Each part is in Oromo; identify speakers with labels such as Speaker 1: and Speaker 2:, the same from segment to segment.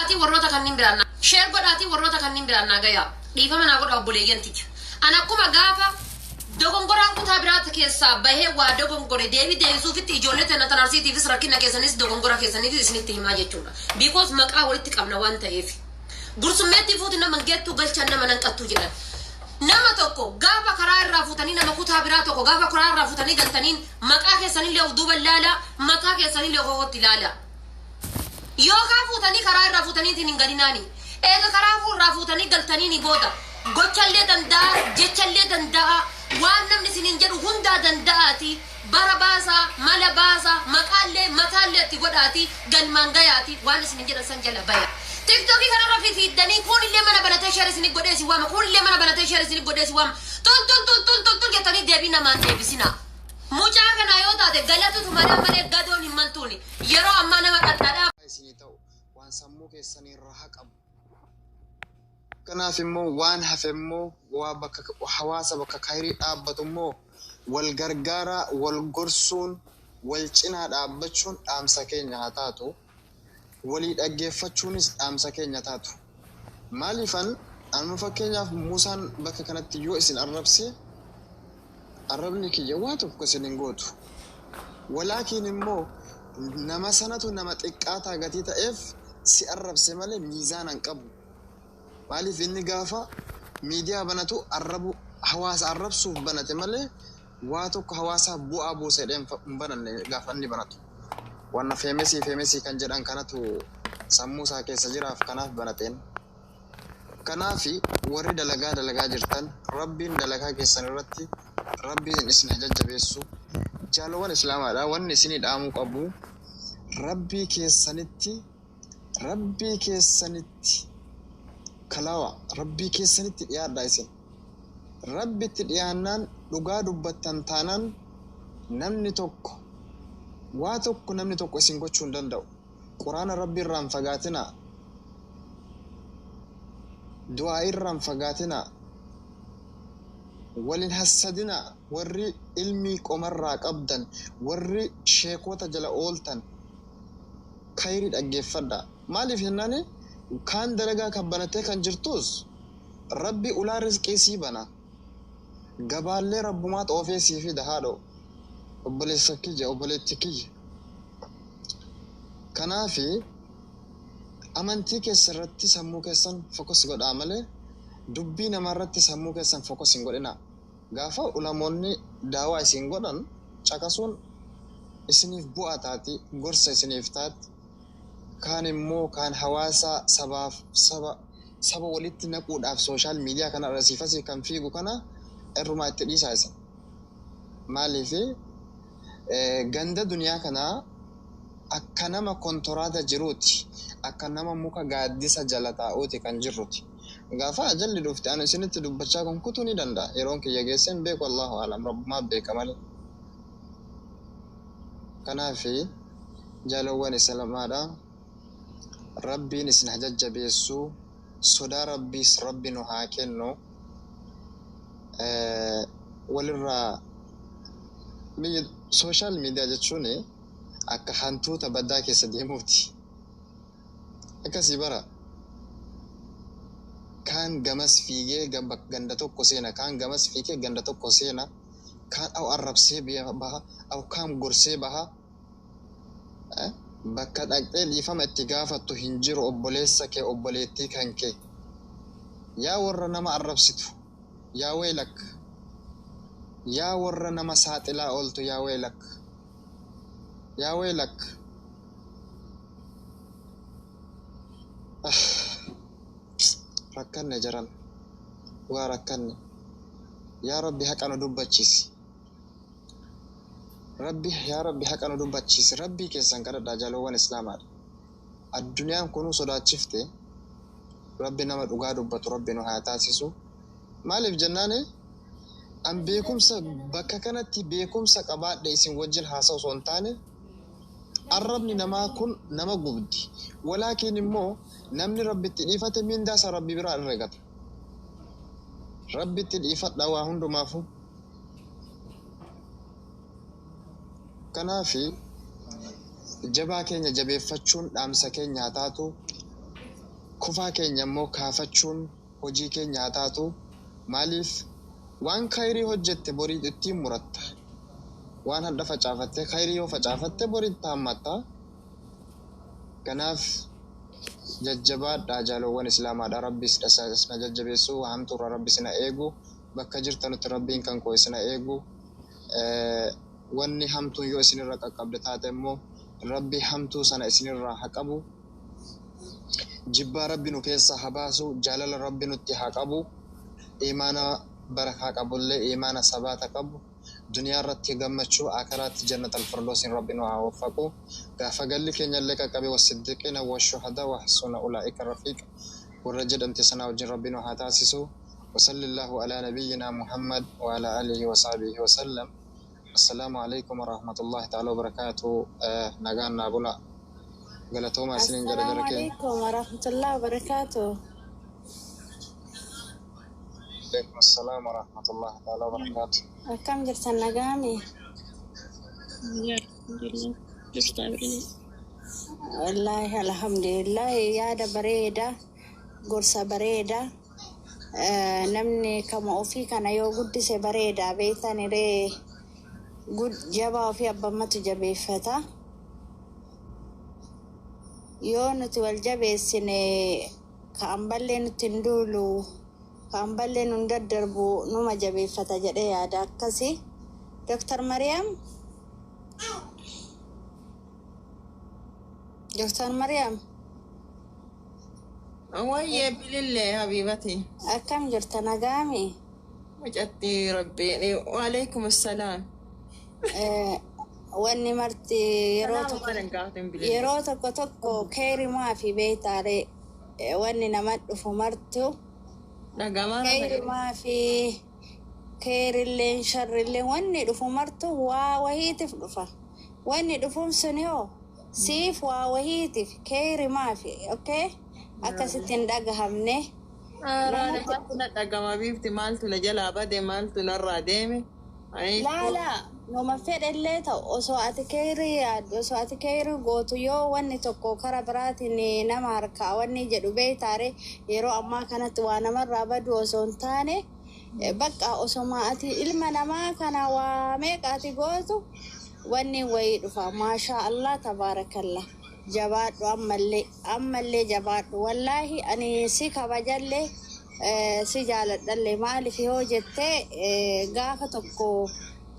Speaker 1: Godhaatii warroota kanniin biraan naa Share godhaatii warroota kanniin biraan naa gayaa. Dhiifama naa godhaa obboleeyyan tiyya. An akkuma gaafa dogongoraan kutaa biraatti keessaa bahee waa dogongore deebii deebisuufitti ijoollee teenna tan Arsiitiifis rakkina keessanis dogongora keessaniifis isinitti himaa jechuudha. Because maqaa walitti qabna waan ta'eef. Gursummeettii fuuti nama hin geettuu galchaan nama nan qattuu jedhan. Nama tokko gaafa karaa irraa fuutanii nama kutaa biraa tokko gaafa karaa irraa fuutanii galtaniin maqaa keessanillee of duuba laalaa mataa keessanillee of ofotti laalaa. Yookaa fuutanii karaa irraa fuutaniitiin hin galinaani. Eega karaa irraa fuutanii galtaniini booda gochallee danda'a, jechallee danda'a, waan namni isiniin jedhu hundaa danda'aati bara baasaa, mala baasaa, maqaallee mataallee itti godhaati galmaan gayaati waan isiniin jedhan san jala baya. Tiktokii kanarra fifiiddanii kuunillee mana banatee share isinii godhee isin waama, kuunillee mana banatee share isinii godhee isin waama. Tun tun tun tun tun tun jettanii deebii namaan deebisinaa. Mucaa kanaa yoo taate galatutu malaa malee gadoon hin maltuuni. Yeroo ammaa nama dhadhadhaa.
Speaker 2: Isinii ta'u waan sammuu keessanii raha qabu. Kanaaf immoo waan hafe immoo waa bakka hawaasa bakka kayrii dhaabbatu immoo wal gargaaraa wal gorsuun wal cinaa dhaabbachuun dhaamsa keenya haa taatu. Walii dhaggeeffachuunis dhaamsa keenya taatu. Maaliifan amma fakkeenyaaf Musaan bakka kanatti yoo isin arrabse arrabni kiyya waa tokko isin hin gootu. Walaakiin immoo nama sanatu nama xiqqaataa gatii ta'eef si arrabse malee miizaana hin qabu. Maaliif inni gaafa miidiyaa banatu arrabu hawaasa arrabsuuf banate malee waa tokko hawaasaaf bu'aa buusa jedhee hin bananne gaafa inni banatu. Wanna feemesii feemesii kan jedhan kanatu sammuu isaa keessa jiraaf kanaaf banateen. Kanaafi warri dalagaa dalagaa jirtan Rabbiin dalagaa keessan irratti Rabbiin isin ha jajjabeessu. Jaalowwan Islaamaadha wanni isinii dhaamuu qabu Rabbii keessanitti Rabbii keessanitti kalawa Rabbii keessanitti dhiyaadhaa isin. Rabbitti dhiyaannaan dhugaa dubbattan taanaan namni tokko waa tokko namni tokko isin gochuu hin danda'u. Qur'aana Rabbii irraa hin fagaatinaa. Du'aa'ii irraa hin fagaatinaa. Wal hin hassadinaa. Warri ilmii qomarraa qabdan, warri sheekota jala ooltan khayrii dhaggeeffadhaa. Maaliif jennaani kaan dalagaa kan banattee kan jirtus Rabbi ulaa rizqii sii bana. Gabaallee Rabbumaatu oofee sii fida haadhoo. Obboleessa kiyya, obboleetti kiyya. Kanaafi amantii keessa irratti sammuu keessan focus godhaa malee dubbii namaa irratti sammuu keessan focus hin godhinaa. Gaafa ulamoonni daawaa isin godhan caqasuun isiniif bu'aa taati, gorsa isiniif taati. Kaan immoo kaan hawaasa sabaaf saba saba walitti naquudhaaf social media kana irra asiif asii kan fiigu kana irrumaa itti dhiisaa isin. Maaliif ganda duniyaa kana akka nama kontoraata jiruuti, akka nama muka gaaddisa jala taa'uuti kan jirruti. Gaafa ajalli dhufte ani isinitti dubbachaa kun kutuu ni danda'a. Yeroon kiyya geesse hin beeku Allahu a'lam Rabbumaa beeka malee. Kanaafi jaalowwan islamaadha Rabbiin isin ha jajjabeessu sodaa Rabbiis Rabbi nu haa kennu walirraa biyya social media jechuun akka hantuuta badaa keessa deemuuti akkasii bara kaan gamas fiigee ganda tokko seena kaan gamas fiigee ganda tokko seena kaan aw arrabsee baha aw kaan gorsee baha Bakka dhaqxee dhiifama itti gaafattu hin jiru obboleessa kee obboleettii kan kee. Yaa warra nama arrabsitu yaa weeylak. Yaa warra nama saaxilaa ooltu yaa weeylak. Yaa weeylak. Rakkanne jaran. Waa rakkanne. Yaa Rabbi haqa nu dubbachiisi. Rabbi yaa Rabbi haqa nu dubbachiisi. Rabbii keessan kadhadhaa jaalowwan Islaamaadha. Adduniyaan kunuu sodaachifte. Rabbi nama dhugaa dubbatu Rabbi nu haa taasisu. Maaliif jennaani an beekumsa bakka kanatti beekumsa qabaadhe isin wajjin haasa'u osoo hin taane arrabni namaa kun nama gubdi. Walaakiin immoo namni Rabbitti dhiifate mindaa isaa Rabbi biraa argata. Rabbitti dhiifadha waa hundumaafuu. Kanaafi jabaa keenya jabeeffachuun dhaamsa keenya haa taatu. Kufaa keenya immoo kaafachuun hojii keenya haa taatu. Maaliif waan khayrii hojjette borii ittiin muratta. Waan hadha facaafatte khayrii yoo facaafatte boritti haammatta. Kanaaf jajjabaadhaa jaalowwan islaamaadha. Rabbi isna jajjabeessu, hamtuurraa Rabbi isina eegu, bakka jirtanutti Rabbiin kan koo isina eegu. Wanni hamtuun yoo isinirra qaqqabde taate immoo Rabbi hamtuu sana isinirraa haa qabu. Jibbaa Rabbi nu keessaa haa baasu, jaalala Rabbi nutti haa qabu, iimaana barakaa qabullee iimaana sabaata qabu, duniyaa irratti gammachuu, aakiraatti jannat alfirdoosiin Rabbi nu haa waffaqu. Gaafa galli keenyallee qaqqabe wassiddiqiina washuhadaa wahsuna ulaa'ika rafiiq warra jedhamte sanaa wajjin Rabbi nu haa taasisu. Wasallillaahu alaa nabiyyinaa Muhammad wa alaa aalihi wa sahbihi wa sallam. Assalaamu alaikum warahmatullahi ta'ala wabarakaatu. Nagaan naa bulaa. Galatoomaa isiniin jedha
Speaker 3: Assalaamu
Speaker 2: jara keenya.
Speaker 3: alaikum warahmatullahi wabarakatuh.
Speaker 2: Alaikum assalaam warahmatullahi ta'ala wabarakaatu.
Speaker 3: Akkam jirtan, nagaami?
Speaker 4: Alhamdulillah. Jirta Bilillee.
Speaker 3: Wallaahi alhamdulillah, yaada bareeda, gorsa bareeda. Namni kama ofii kana yoo guddise bareeda beektan iree jabaa ofii abbammatu jabeeffata. Yoo nuti wal jabeessine ka amballee nutti hin duulu, ka amballee nun daddarbu, numa jabeeffata jedhee yaada akkasi. Dr. Mariam, Dr. Mariam.
Speaker 5: Wayyee Bilillee habiibati.
Speaker 3: Akkam jirta, nagaami?
Speaker 5: Mucattii Rabbiin. Waalaikum assalaam.
Speaker 3: Wanni marti yeroo
Speaker 5: Salaama
Speaker 3: tokko
Speaker 5: maal gaafatin Bilillee?
Speaker 3: Yeroo tokko tokko keerimaa fi beektaalee wanni nama dhufu martu
Speaker 5: Dhagamaa.
Speaker 3: Keerimaa fi keerilleen sharrilleen wanni dhufu martu waa wahiitiif dhufa. Wanni dhufuun sun yoo siif waa wahiitiif keerimaa fi okay akkasitti hin dhagahamne.
Speaker 5: Haaraadha, maaltu na dhagama biifti, maaltu na jalaa bade, maaltu narraa deeme?
Speaker 3: Laala, numa fedhellee ta'u, osoo ati keerii yaaddu, osoo ati keerii gootu, yoo wanni tokko kara biraatiin nama harkaa wanni jedhu beektaare, yeroo ammaa kanatti waa namarraa badu osoo hin taane, bakka osoma ati ilma namaa kana waa meeqa ati gootu wanni wayii dhufa. Maashaa Allah, tabaarakallah, jabaadhu, ammallee ammallee jabaadhu. Wallaahi ani si kabajallee si jaaladhallee. Maaliif yoo jettee, gaafa tokko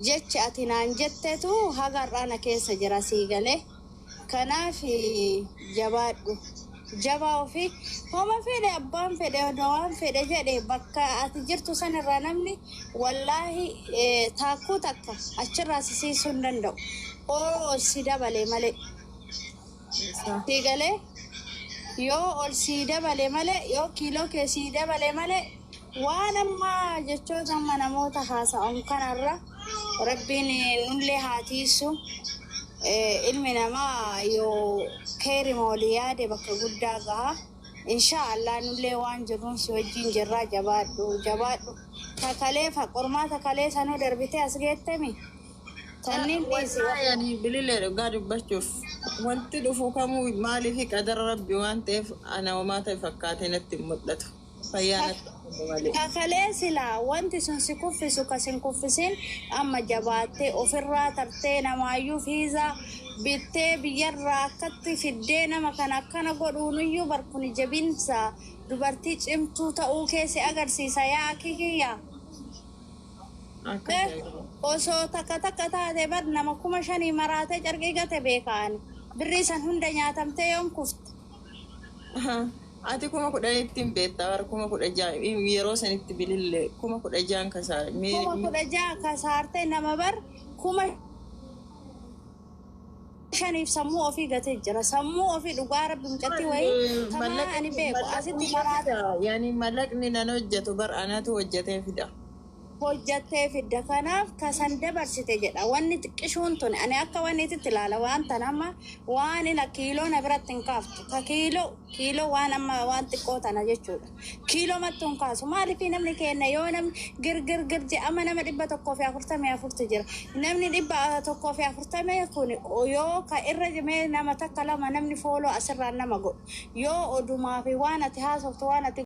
Speaker 3: jechi ati naan jettetu haga har'aa na keessa jira, sii galee. Kanaaf jabaadhu, jabaa ofii. Homa fedhe abbaan fedhe odoo waan fedhe jedhe, bakka ati jirtu sanirraa namni wallaahi taakkuu takka achirraa si siisuu hin danda'u oo ol si dabale malee, sii galee? Yoo ol sii dabale malee, yoo kiiloo kee sii dabale malee, waan amma jechoota amma namoota haasa'an kanarra Rabbiin nullee haa tiisu. Ilmi namaa yoo keerima walii yaade bakka guddaa gaha. Inshaa Allah nullee waan jirruun si wajjin jirraa. Jabaadhu, jabaadhu. Takalee fa qormaata kalee sanuu darbitee as geettemi tanniin dhiisi.
Speaker 5: Wallaahi ani Bililee dhugaa dubbachuuf wanti dhufu kamuu maaliif qadara Rabbi waan ta'eef ana homaa ta'e fakkaatee natti hin mul'atu. Fayyaa natti kennu malee.
Speaker 3: Kakalee silaa wanti sun si kuffisu ka sin kuffisin, amma jabaattee ofirraa tartee namaayyuu fiizaa bittee biyyarraa akkatti fiddee nama kana akkana godhuunuyyuu bar kuni jabinsa dubartii cimtuu ta'uu keessi agarsiisa yaa kikiyya.
Speaker 5: Akkas.
Speaker 3: Osoo takka takka taate bar nama 5,000 maraatee carqii gate beekaan birrii san hunda nyaatamtee yoom kufte.
Speaker 5: Ati 10,000tti hin beektaa bara 16,000 yeroo sanitti Bilillee 16,000 kasaare.
Speaker 3: 16,000 kasaartee nama bar 5,000f sammuu ofii gatee jira. Sammuu ofii, dhugaa Rabbi, mucattii wayii tamaa ani beeku asitti maraate.
Speaker 5: Yani mallaqni nan hojjetu bar anatu hojjetee fida.
Speaker 3: Hojjattee fidda. Kanaaf kasan dabarsite jedha. Wanni xiqqishuun tun ani akka wanni itti ilaala waan tan amma waan ila kiiloo na biratti hin kaaftu. Ka kiiloo kiiloo waan amma waan xiqqoo tana jechuudha. Kiiloo mattu hin kaasu. Maaliif namni kenna yoo namni girgir gir je amma nama 144tu jira. Namni 140 kun yoo ka irra mee nama takka lama namni follow asirraan nama godhu. Yoo odumaa fi waan ati haasoftu waan ati